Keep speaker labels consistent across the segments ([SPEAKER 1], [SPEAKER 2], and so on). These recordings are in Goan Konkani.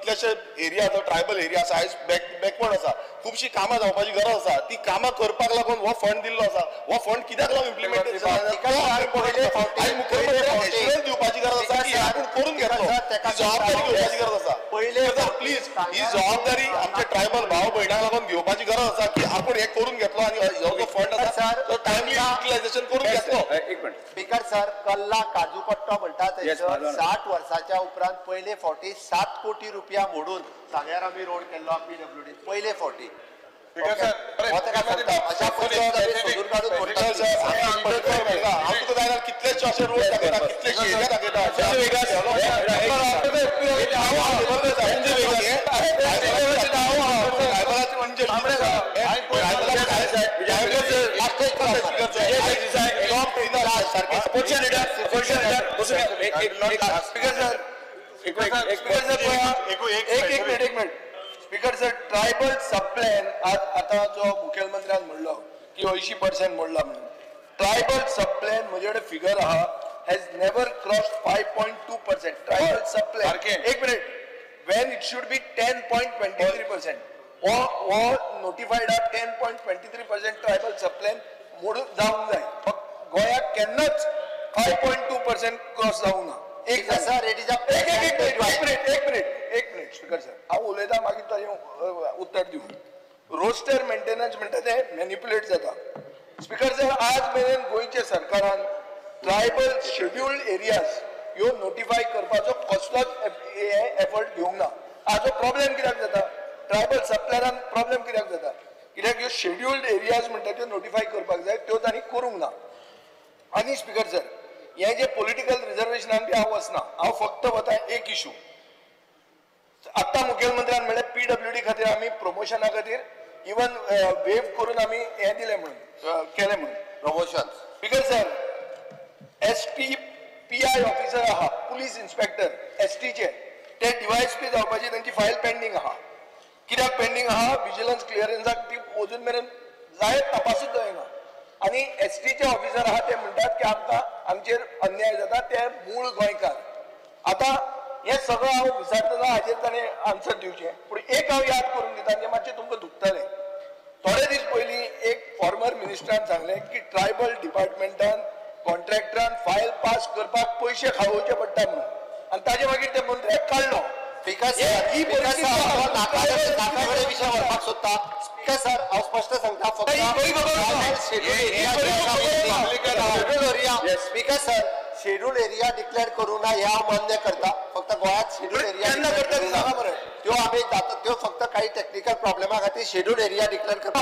[SPEAKER 1] कितलेशे एरिया आसा, ट्रायबल एरिया आसा, आयज बॅकवर्ड आसा, खुबशीं कामां जावपाची गरज आसा. ती कामां करपाक लागून हो फंड दिल्लो आसा. हो फंड कित्याक लागून इम्प्लिमेंट मुख्यमंत्र्याक एश्युरन्स दिवपाची गरज आसा की आपूण करून घेतलो, जबाबदारी घेवपाची गरज आसा. पयले प्लीज ही जबाबदारी आमच्या ट्रायबल भाव भयणांक लागून घेवपाची गरज आसा की आपूण हें करून घेतलो आनी हो जो फंड आसा तो टायमली युटिलायझेशन करून घेतलो.
[SPEAKER 2] एक मिनिट
[SPEAKER 3] स्पीकर सर, कल्ला काजू पट्टो म्हणटा थंयसर 60 वर्साच्या उपरांत पयले फावटी 7 कोटी रुपया मोडून सांग्यार आमी रोड केल्लो पीडब्ल्यूडी पयले फावटी.
[SPEAKER 1] कितलेशे अशे रोड दाखयता, कितलेशे एरिया दाखयता.
[SPEAKER 4] एक minute speaker sir, tribal sub plan आतां जो मुखेलमंत्र्यान म्हणलो की 80% मोडला म्हणून, ट्रायबल सबप्लॅन म्हजे कडेन फिगर आहा has never crossed 5.2% tribal sub plan. एक minute, when it should be 10.23%. हो नोटिफायड आहा 10.23% ट्रायबल सबप्लॅन मोडून जावंक जाय. फक्त गोंयाक केन्नाच 5.2% क्रॉस जावंक ना. एक मिनिट स्पीकर सर, हांव उलयता मागीर ताजें उत्तर दिवं. रोस्टर मेंटेनन्स म्हणटा तें मॅनिप्युलेट जाता. स्पीकर सर, आज मेरेन गोंयच्या सरकारान ट्रायबल शेड्युल्ड एरियाज ह्यो नोटिफाय करपाचो कसलोच एफर्ट घेवंक ना. हाजो प्रॉब्लेम कित्याक जाता? ट्रायबल सबप्लॅनान प्रॉब्लेम कित्याक जाता? कित्याक ह्यो शेड्युल्ड एरियाज म्हणटा त्यो नोटिफाय करपाक जाय, त्यो तांणी करूंक ना. आनी स्पीकर सर, हे जे पॉलिटिकल रिजर्वेशनान बी हांव वचना, हांव फक्त वता एक इशू. आत्तां मुखेलमंत्र्यान म्हणलें पीडब्ल्यूडी खातीर आमी प्रमोशना खातीर इवन वेव करून आमी हें दिलें म्हणून केलें म्हणून
[SPEAKER 3] promotion.
[SPEAKER 4] Speaker sir, S T P I officer आहा, पुलीस इन्स्पेक्टर एस टीचे, ते डीवायएसपी जावपाची तांची फायल पेंडींग आहा. कित्याक पेंडींग आहा? विजिलन्स क्लियरन्साक ती अजून मेरेन जायत तपासूच जायना. आनी एस टीचे ऑफिसर आहा ते म्हणटात की आमकां आमचेर अन्याय जाता, ते मूळ गोंयकार. आतां हें सगळें हांव विचारतना हाजेर ताणें आन्सर दिवचें, पूण एक हांव याद करून दिता जें मातशें तुमकां दुखतलें. थोडे दीस पयलीं एक फॉर्मर मिनिस्टरान सांगलें की ट्रायबल डिपार्टमेंटान कॉन्ट्रॅक्टरान फायल पास करपाक पयशे खावोवचे पडटा म्हणून, आनी ताजे मागीर ते मंत्र्याक काडलो.
[SPEAKER 3] स्पीकर सर, विशय व्हरपाक सोदता. स्पीकर सर, हांव स्पश्ट सांगता, फक्त speaker sir, schedule area declare करूं ना हें हांव मान्य करता. फक्त गोंयांत शेड्यूल एरिया त्यो आमी जाता, त्यो फक्त काही टेक्निकल प्रॉब्लेमा खातीर शेड्यूल एरिया डिक्लेअर करता.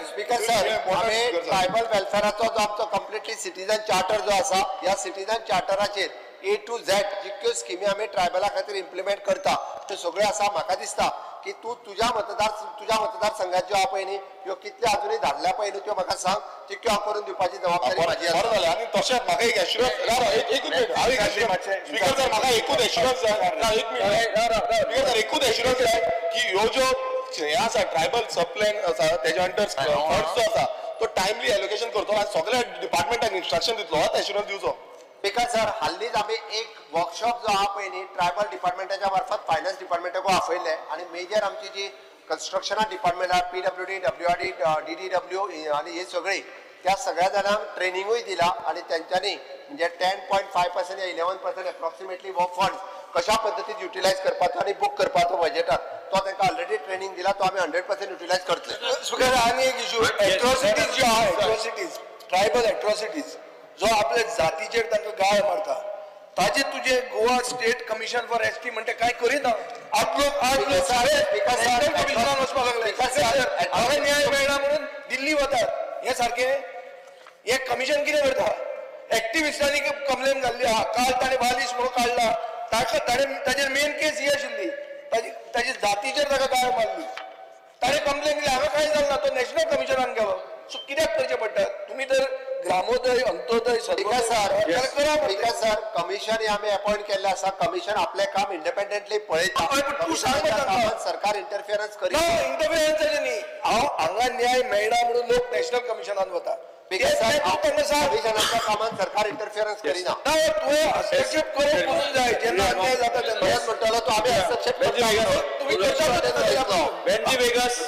[SPEAKER 3] स्पीकर सर, आमी ट्रायबल वेलफेराचो जो आमचो कंप्लिटली सिटीजन चार्टर जो आसा, ह्या सिटीजन चार्टराचेर ए टू झेड जितक्यो स्किमी आमी ट्रायबला खातीर इम्प्लिमेंट करता त्यो सगळ्यो आसा. म्हाका दिसता की तूं तुज्या मतदारसंघात ज्यो आहा पळय न्ही, ह्यो कितल्यो आजुनूय धाडल्या पळय न्ही त्यो म्हाका सांग, तितक्यो हांव करून दिवपाची जबाबदारी म्हाजी आसा.
[SPEAKER 1] बरें जालें. आनी तशेंच म्हाका एक एश्युरन्स, एकूच मिनट, हांव एक स्पीकर सर, म्हाका एकूच एश्युरन्स जाय, एक मिनट स्पीकर सर, एकूच एश्युरन्स जाय की ह्यो ज्यो हें आसा ट्रायबल सबप्लॅन आसा तेज्या अंडर फंड्स जो आसा तो टायमली एलोकेशन करतलो आनी सगळ्या डिपार्टमेंटाक इन्स्ट्रक्शन दितलो, होच एश्युरन्स दिवचो.
[SPEAKER 3] स्पीकर सर, हाल्लीच आमी एक वर्कशॉप जो आहा पळय न्ही ट्रायबल डिपार्टमेंटाच्या मार्फत फायनान्स डिपार्टमेंटाकूय आपयल्लें आनी मेजर आमची जी कन्स्ट्रक्शना डिपार्टमेंट आहा, पीडब्ल्यूडी, डब्ल्यूआरडी, डीडीडब्ल्यू आनी हे सगळी, त्या सगळ्या जाणांक ट्रेनिंगूय दिला आनी तेंच्यांनी म्हणजे 10.5% या 11% एप्रॉक्सिमेटली हो फंड कशा पद्दतीन युटिलायज करपाचो आनी बूक करपाचो बजेटात, तो तांकां ऑलरेडी ट्रेनिंग दिला, तो आमी 100% युटिलायज करतले.
[SPEAKER 4] स्पीकर, आनी एक इशू, एट्रॉसिटीज ज्यो आहा, एट्रॉसिटीज, ट्रायबल एट्रॉसिटीज जो आपल्या जातीचेर तांकां गाळ मारता, ताजे तुजे Goa state commission for S T म्हणटा काय करिना. आठ लोक नॅशनल कमिशनान वचपाक लागले, हांगा न्याय मेळना म्हणून दिल्ली वतात. हें सारकें हें कमिशन कितें करता? एक्टिविस्टांनी कंप्लेन घाल्ली आहा, काल ताणें बालिश म्हणून काडला, ताका ताणें ताजेर मेन केस ही आशिल्ली, ताजी जातीचेर ताका गाळ मारली, ताणें कंप्लेन दिली, हांगा कांय जालें ना, तो नॅशनल कमिशनान गेलो. सो कित्याक करचें पडटा? तुमी तर ग्रामोदय, अंत्योदय,
[SPEAKER 3] स्पीकर सर, कमिशन हे आमी अपॉइंट केल्लें आसा, कमिशन आपलें काम इंडिपेंडंटली पळयता, सरकार इंटरफियरन्स करिना.
[SPEAKER 4] इंटरफियरन्साचें न्ही, हांव हांगा न्याय मेळना म्हणून लोक नॅशनल कमिशनान वता.
[SPEAKER 3] कमिशनाच्या कामात सरकार इंटरफिअरन्स करिना.
[SPEAKER 4] तुवें हस्तक्षेप करूंक जाय जेन्ना अन्याय जाता तेन्ना.
[SPEAKER 3] म्हणटलो तो आमी हस्तक्षेप
[SPEAKER 1] बेंजी वेगस.